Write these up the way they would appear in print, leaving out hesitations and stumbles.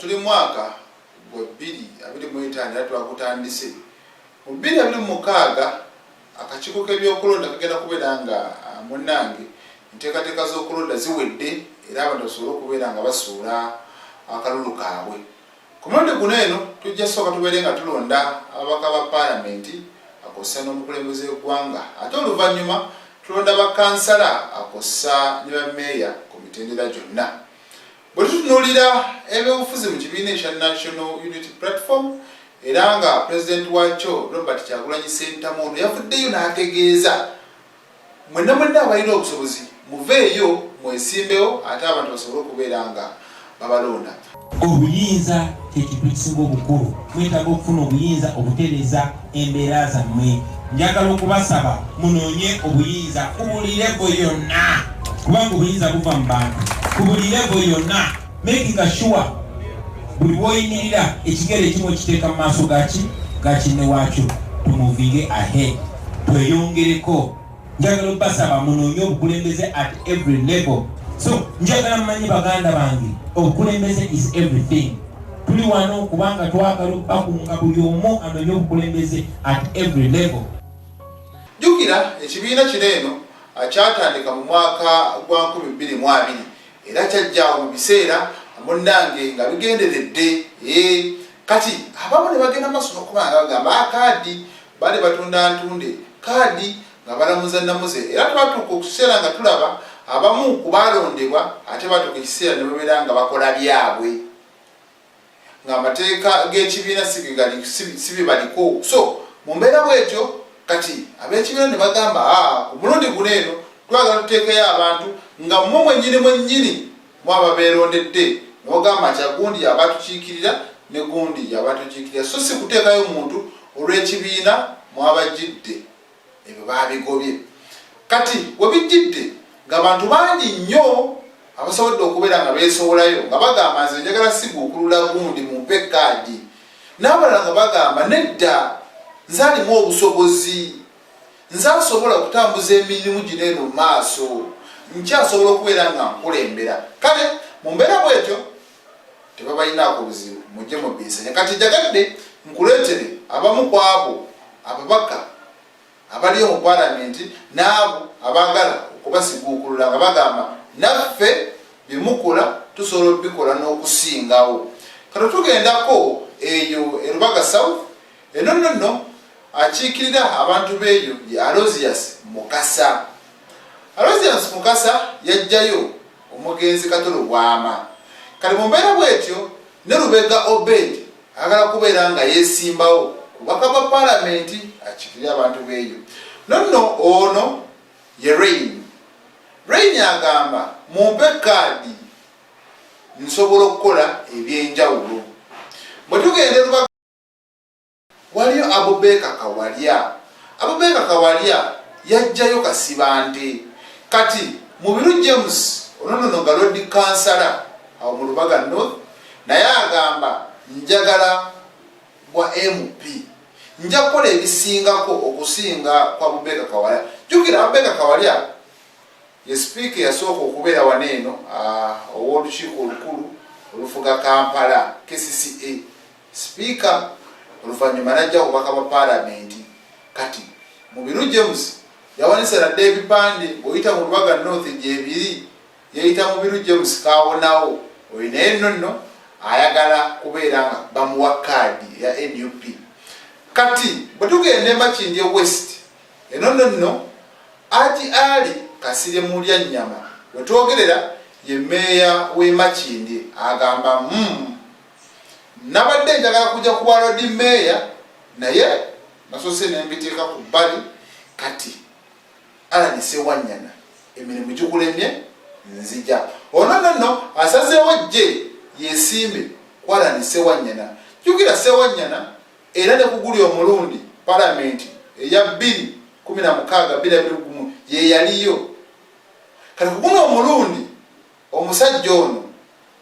Tuli mwaka gwa 2025 era twagutandise. Mu 2026 akakiiko k'ebyokulonda kagenda kubeera nga munnange enteekateeka z'okulonda ziwedde era abantu basobole okubeera nga basuula akalulu kaabwe. Ku mulundi guno eno tujja sooka tubeere nga tulonda ababaka ba Palamenti akossa n'omukulembeze w'eggwanga ate oluvannyuma tulonda bakansala akossa ne bameeya ku mitendera gyonna. Bwe tutunuulira ebyobufuzi mu kibiina ekya National Unity Platform era nga pulezidenti waakyo Robert Kyagulanyi Ssentamu ono yavuddeyo n'ategeeza mwenna mwenna abalina obusobozi muveeyo mwesimbewo ate abantu basobole okubeera nga babalonda. Obuyinza kyekintu ekisinga obukulu. Mwetaaga okufuna obuyinza okutereeza embeera zammwe. Njagala okubasaba munoonye obuyinza ku buli level yonna, kubanga obuyinza buva mu bantu ku buli level yonna, making sure buli bw'oyimirira ekigere ekimu okiteeka mu maaso gaki ga kinne waakyo. Tumuvinge ahead, tweyongereko. Njagala okubasaba munoonye obukulembeze at every level. So njagala mumanye, baganda bange, obukulembeze is everything. Tuli wano kubanga twagala okubakunga buli omu anoonye obukulembeze at every level. Jjukira ekibiina kino eno kyatandika mu mwaka gwa 2020 era kyajjaawo mu biseera munnange nga bigenderedde. Kati abamu ne bagenda maaso n'okuba nga bagamba akaadi baali batunda ntunde, kaadi nga balamuza namuze, era twatuuka okukiseera nga tulaba abamu ku baalondebwa ate batuuka ekiseera ne babeera nga bakola byabwe ng'amateeka g'ekibiina si bye baliko. So mu mbeera bwetyo kati ab'ekibiina ne bagamba, ku mulundi guno eno twagala tuteekeyo abantu nga mmwe mwennyini mwennyini mwaba beerondedde, n'ogamba nti agundi yaba tukiikirira ne gundi yaba tukiikirira, so si kuteekayo muntu olw'ekibiina mwabajjidde. Ebyo baabigobye. Kati we bijjidde ng'abantu bangi nnyo abasobodde okubeera nga beesowolayo nga bagamba, "Nze njagala siguukulula gundi, mumpe kaadi," n'abalala nga bagamba, "Nedda, nze alimu obusobozi, nze asobola okutambuza emirimu gino eno mu maaso, nkyasobola okubeera nga nkulembera." Kale mu mbeera bwetyo tebabalinaako buzibu, mujje mubiisanya. Kati njagadde nkuleetere abamu ku abo ababaka abaliyo mu Palamenti n'abo abaagala okubasiguukulula nga bagamba, "Naffe byemukola tusobola obikola n'okusingawo." Kati tugendako eyo e Rubaga South. Eno nno nno akiikirira abantu b'eyo ye Alozius Mukasa. Alozius Mukasa yajjayo omugenzi Kato Lubwama. Kati mu mbeera bwetyo ne Lubega Obed ayagala kubeera nga yeesimbawo kubaka bwa Palamenti akiikirire abantu b'eyo. Nonno ono ye Rain. Rain agamba, "Mumpe kaadi, nsobola okukola ebyenjawulo." Bwe tugenda erubaga waliyo Abubeeka Kawalya. Abubeeka Kawalya yajjayo Kasibante. Kati Mubiru James ononono nga lord kansala awo mu Lubaga North naye agamba, "Njagala bwa MP, nja kukola ebisingako okusinga kwa Abubeeka Kawalya." Jjukira Abubeeka Kawalya ye sipiika eyasooka okubeera wano eno ow'olukiiko olukulu olufuga Kampala, KCCA sipiika, oluvannyuma najja obubaka bwa Paalamenti. Kati Mubiru James yawanise nadde ebipande, bw'oyita mu Lubaga North gyebiri, yeyita Mubiru James Kawonawo. Oyo naye nno nno ayagala kubeera nga bamuwa kaadi eya NUP. Kati bwe tugenda e Makindye West, eno nno nno Aji Ali Kasirye Mulyannyama, wetwogerera ye meeya w'e Makindye, agamba, "Nabadde njagala kujja ku bwa lord meeya, naye nasoose ne mbiteeka ku bbali. Kati Allan Sewanyana emirimu gikulemye, nzija." Ono nno nno asazeewo jje yesimbe ku Allan Sewanyana. Jjukira Sewanyana era ne kuguli omulundi Palamenti eya 2016 2021 ye yaliyo. Kati kuguno omulundi omusajja ono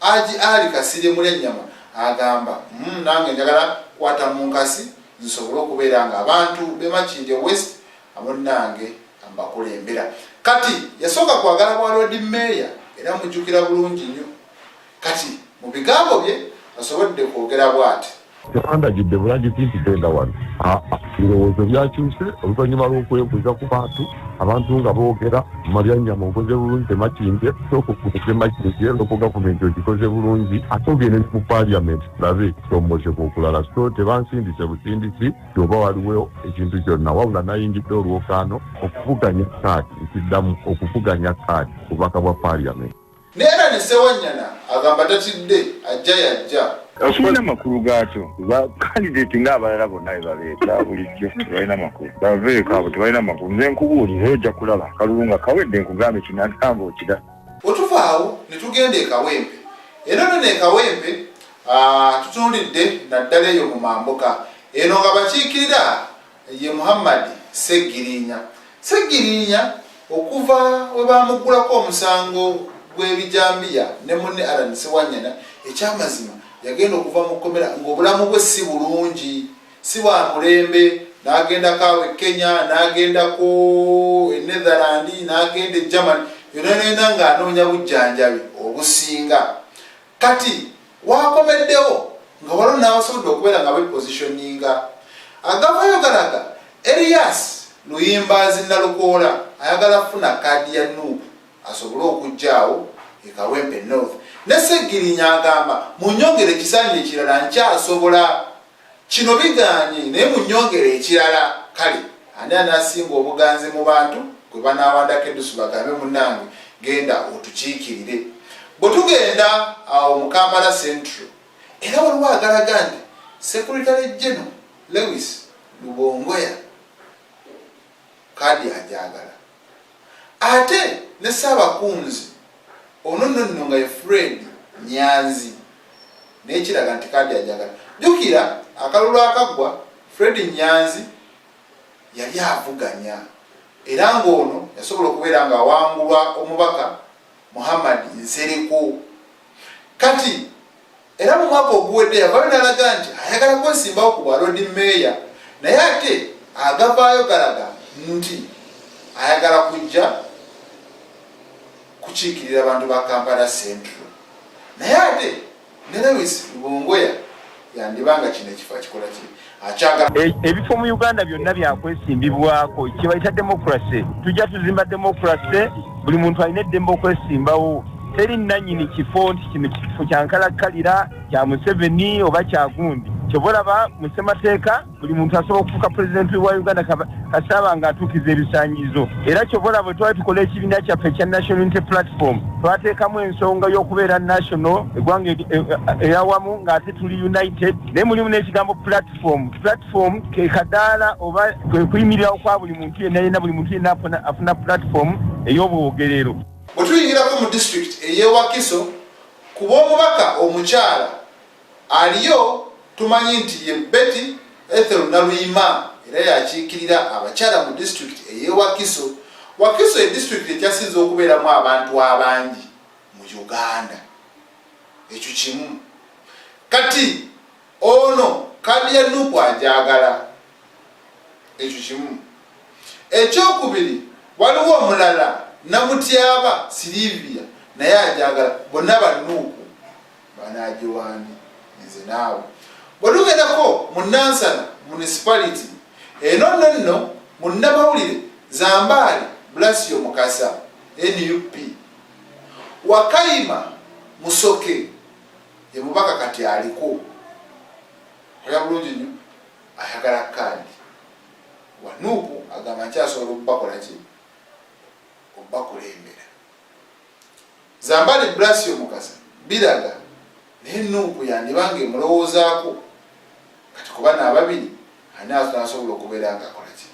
Aji Ali Kasirye Mulyannyama agamba, "Nange njagala kukwata mu nkasi nsobole okubeera nga abantu b'e Makindye West munnange mbakulembera." Kati yasooka kwagala bwa lord meeya, era mujjukira bulungi nnyo. Kati mu bigambo bye Asobodde kwogera bwati. Tebandagidde bulagizi nti genda wano. Aa, ebirowoozo byakyuse oluvannyuma lw'okwebuuza ku bantu, abantu nga boogera, Mumalyannyama okoze bulungi e Makindye, sooka ogguse Makindye, local government ogikoze bulungi, ate ogende ne mu parliament tulabe okusoomoozebwa okulala. So tebansindise busindisi nti oba waliwo ekintu kyonna, wabula nayingidde olwokaano okuvuganya kaadi, nkiddamu okuvuganya kaadi ku bubaka bwa parliament. Ne Allan Ssewanyana agamba tatidde ajja yajja. Tekirina makulu gaakyo. Ba candidate ng'abalala bonna be baleeta bulijjo tebalina makulu. Baveeko abo tebalina makulu. Nze nkubuulira era ojja kulaba akalulu nga kawedde nkugambe kinagamba okira. Bwe tuva awo ne tugenda e Kawempe era nno e Kawempe tutunuulidde naddala eyo mu mambuka eno nga bakiikirira ye Muhammad Ssegirinya. Ssegirinya okuva we bamuggulako omusango gw'ebijambiya ne munne Allan Ssewanyana, ekyamazima yagenda okuva mu kkomera ng'obulamu bwe si bulungi, si bwa mulembe, n'agendako awo e Kenya, n'agendako e Netherland, n'agenda e Germany, yonna yonna ng'anoonya bujjanjabi obusinga. Kati wakomeddewo nga waliwo n'abasobodde okubeera nga bepositioninga. Agavayo galaga Erias Luyimbazi Nalukoola ayagala kufuna kaadi ya NUP asobole okujja awo e Kawempe North, ne Ssegirinya agamba munyongere ekisanja ekirala, nkyasobola kino biganye naye munyongere ekirala. Kale ani anasinga obuganzi mu bantu gwe banawandako eddusu bagambe munnange genda otukiikirire? Bwe tugenda awo mu Kampala Central era waliwo agalaga nti Secretary General Lewis Lubongoya kaadi ajagala, ate ne Ssaabakunzi ono nno nno nga ye Fred Nyanzi naye kiraga nti kaadi ajagala. Jjukira akalulu akaggwa Fred Nyanzi yali avuganya era ng'ono yasobola okubeera ng'awangulwa omubaka Muhammad Nsereko. Kati era mu mwaka oguwedde yavaayo n'alaga nti ayagala kwesimbawo ku bwa Lord Mayor, naye ate agavaayo galaga nti ayagala kujja kukiikirira abantu ba Kampala Central, naye ate ne Lewis Lubongoya yandiba nga kino ekifo akikola ki akyagala. Ebifo mu Uganda byonna byakwesimbibwako, kyebayita democracy. Tujja tuzimba democracy, buli muntu alina eddembe okwesimbawo. Teri nannyini kifo nti kino kifo kyankalakkalira kya Museveni oba kya gundi. Kyova olaba mu ssemateeka buli muntu asobola okufuuka pulezidenti wa Uganda kasaaba nga atuukiza ebisaanyizo. Era kyova olaba bwe twali tukola ekibiina kyaffe ekya National Unity Platform, twateekamu ensonga y'okubeera national, eggwanga eryawamu ng'ate tuli united, naye mulimu n'ekigambo platform. Platform ke kadaala oba kwe kuyimirirawo kwa buli muntu yenna yenna, buli muntu yenna afuna platform ey'obwogerero. Bwe tuyingirako mu disitulikiti ey'e Wakiso, ku b'omubaka omukyala aliyo tumanyi nti ye Betty Ethel Naluyima, era yakiikirira abakyala mu disitulikiti ey'e Wakiso. Wakiso ye disitulikiti ekyasinze okubeeramu abantu abangi mu Uganda, ekyo kimu. Kati ono kaadi ya NUP ajagala, ekyo kimu. Ekyokubiri, waliwo omulala Namutyaba Silivia naye ajagala. Bonna ba NUP, banagiwandi nze naawe. Bwe tugendako mu Nansana Municipality, eno nno nno munnamawulire Zambaali Blasio Mukasa, NUP. Wakayima Musoke ye mubaka kati aliko oya bulungi nnyo, ayagala kaadi wa NUP, agamba nkyasobola okubakola ki obakulembera. Zambali Blasio Mukasa biraga naye NUP yandibanga emulowoozaako. Kati ku bano ababiri ani asobola okubeera nga akola ki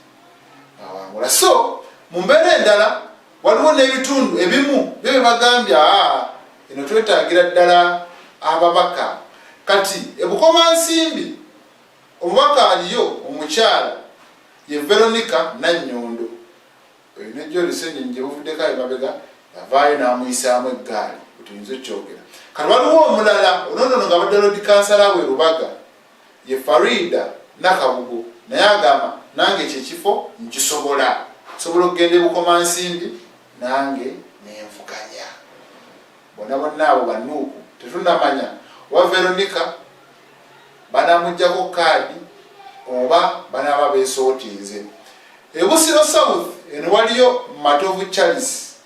awangula? So mu mbeera endala waliwo n'ebitundu ebimu byo bye bagambye aa eno twetaagira ddala ababaka. Kati eBukomansimbi omubaka aliyo omukyala ye Veronica Nannyondo. Oyo ne Joel Ssenyonyi gye buvuddeko ayo mabega yavaayo n'amuyisaamu eggaali, bwetuyinza okyogera. Kati waliwo omulala ononono nga abadde Lord Kansala we Rubaga, ye Farida Nakabugo, naye agamba nange kyekifo nkisobola, nsobola okugenda eBukomansimbi nange nenvuganya. Bonna bonna abo ba NUP tetunamanya Oba Veronica banamuggyako kaadi oba banaaba beesootinze. E Busiro South eno waliyo Matovu Charles.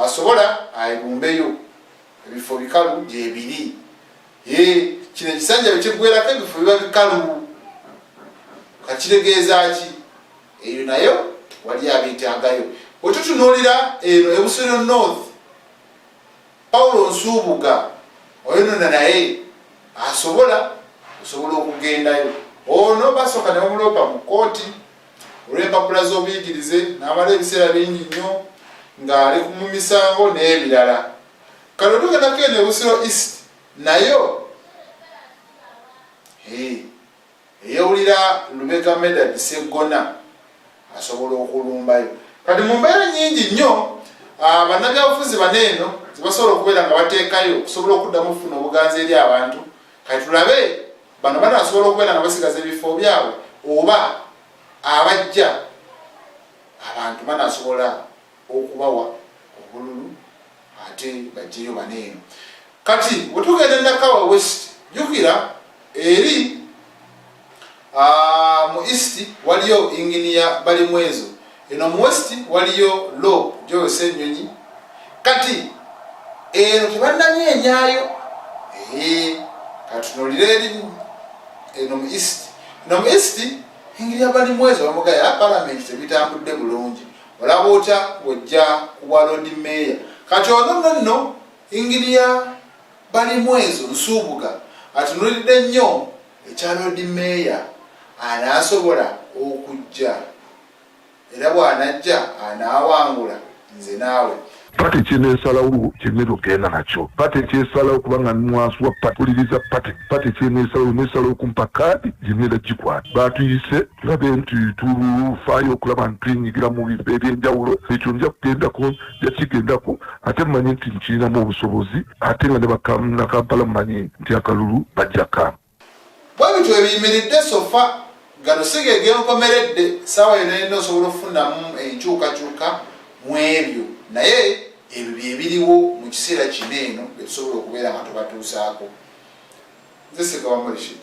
Asobola ayibumbeyo, ebifo bikalu gyebiri. Kino ekisanja bwe kiggwerako ebifo biba bikalu. Kakitegeeza ki? Eyo nayo wali abeetaagayo. Bwe tutunuulira eno e Busiro North, Paulo Nsubuga oyo nno naye asobola osobola okugendayo. Ono basooka ne bamuloopa mu kkooti olw'empapula z'obuyigirize n'amala ebiseera bingi nnyo ng'ali mu misango n'ebirala. Kale otugendako eno e Busiro East nayo eyewulira Lubega Medard Sseggona asobola okulumbayo. Kati mu mbeera nnyingi nnyo bannabyabufuzi bano eno zebasobola okubeera nga bateekayo okusobola okuddamu okufuna obuganzi eri abantu. Kati tulabe bano banasobola okubeera nga basigaza ebifo byabwe oba abajja abantu banasobola okubawa obululu ate bajjeyo bano eno. Kati bwe tugenda Nakawa West, jjukira eri mu East waliyo Inginiya Balimwezo, eno mu West waliyo Lo Joel Ssenyonyi. Kati eno tebannanyeenyayo. Katunulire eri eno mu East. Eno mu East Inginiya Balimwezo bamugaya palamenti tebitambudde bulungi, olaba otya wojja ku bwa Lord Mayor? Kati ono nno nno Inginiya Balimwezo Nsubuga atunulidde nnyo ekya Lord Mayor, anaasobola okujja era bw'anajja anaawangula nze naawe. Pate kyenesalawo kyengenda okugenda nakyo, pate kyesalawo kubanga mwansi wa pate, puliriza pate, pate kyenesalawo nesalawo okumpa kaadi gyengenda gikwata. Batuyise tulabe nti tufaayo okulaba nti tuyinyigira mu bifo ebyenjawulo. Ekyo nja kugendako, nja kigendako, ate mmanyi nti nkirinamu obusobozi, ate nga ne Bannakampala mmanyi nti akalulu bajja kampa. Bwe bityo ebiyimiridde so far, gano si ge genkomeredde. Ssaawa yonna yonna osobola okufunamu enkyukakyuka mu ebyo, naye ebyo bye biriwo mu kiseera kino eno bye tusobola okubeera nga tubatuusaako. Nze Ssegawa Murishid.